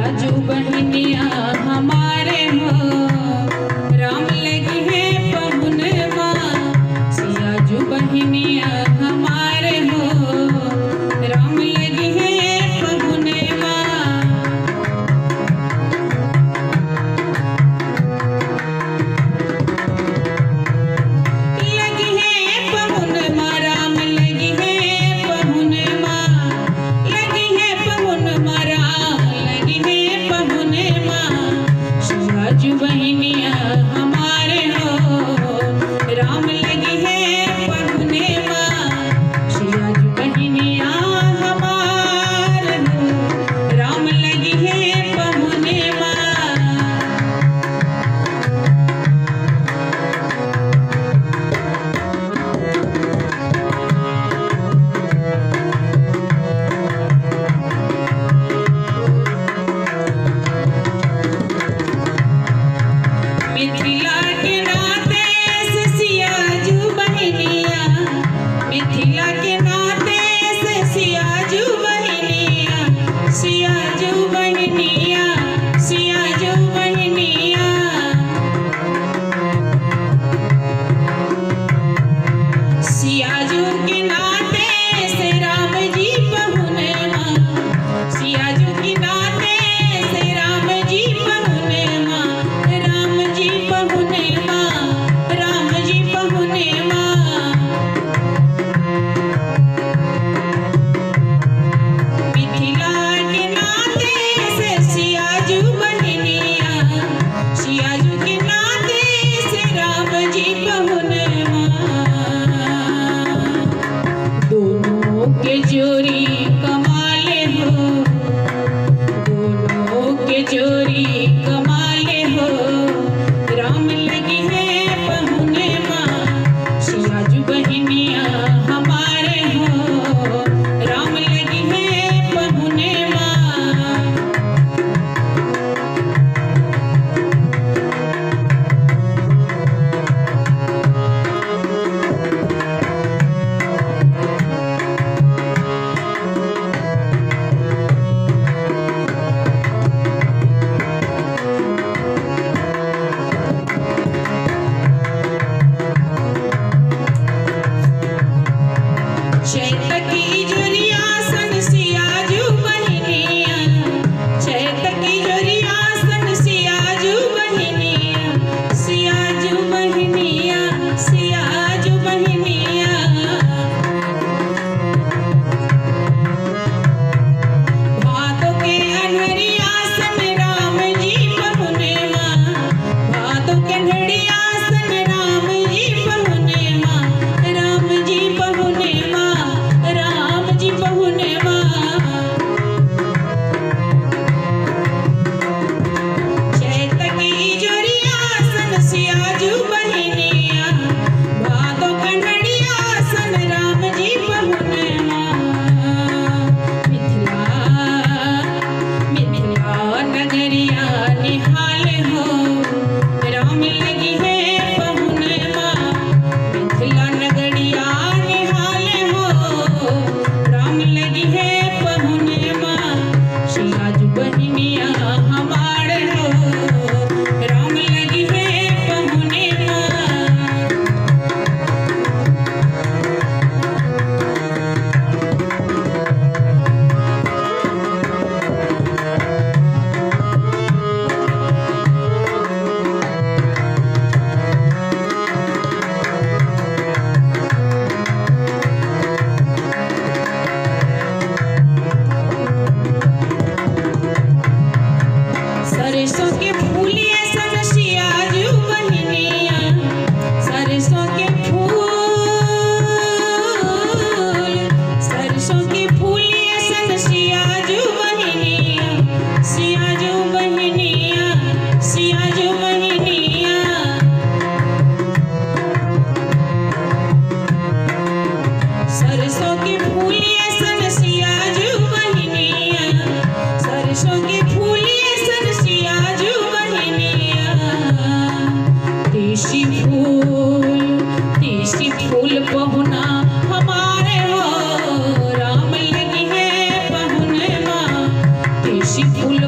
सियाजू बहनिया हमारे हो, राम लगी है पहुनवा। सियाजू बहनिया हमारे हो, राम लगी है पहुनवा। लगी है पहुनवा, राम लगी है पहुनवा। लगी है पहुनवा, राम लगी है पहुनवा। सियाजू बहनिया हमारे हो, राम लगी है पहुनवा। सियाजू बहनिया हमारे हो, राम लगी है पहुनवा। मिथिला के नाते से सियाजू बहनिया, मिथिला के नाते से सियाजू बहनिया, सियाजू बहनिया, सियाजू बहनिया। सियाजू के नाते से राम जी पहुनवा, सियाजू के नाते से राम जी पहुनवा, राम जी पहुनवा, राम जी पहुनवा। मिथिला के नाते से सियाजू बहनिया, सियाजू के नाते से राम जी पहुनवा। दोनों के जोरी कमाले हो, दोनों के जोरी कमाले हो, राम लगी है पहुनवा। सियाजू बहनिया हमारे हो, राम लगी है पहुनवा। चैत की जोरिया सन सियाजू बहनिया, चैत की जोरिया सन सियाजू बहनिया, सियाजू बहनिया, सियाजू बहनिया। भादो के अन्हरिया सन राम जी पहुनवा, भादो के अन्हरिया सन राम जी पहुनवा, राम जी पहुनवा, राम जी पहुनवा। चैत की जोरिया सन सियाजू बहनिया, भादो कन्हरिया सन राम जी पहुनवा। मिथिला मिथिला नगरिया निहाल हो, राम लगी है पहुनवा। मिथिला नगरिया निहाल हो, राम लगी है पहुनवा। सियाजू बहनिया हमारे हो, राम लगी है पहुनवा। सरसों के फूलिया सन सियाजू बहनिया, सरसों के फूल, सरसों के फूलिया सन सियाजू बहनिया, सियाजू बहनिया, सियाजू बहनिया। सरसों के फूलिया सन सियाजू बहनिया, सरसों के फूलिया सन सियाजू बहनिया। तीसी फूल, तीसी फूल पहुना हमारे हो, राम लगी है पहुनवा। तीसी फूल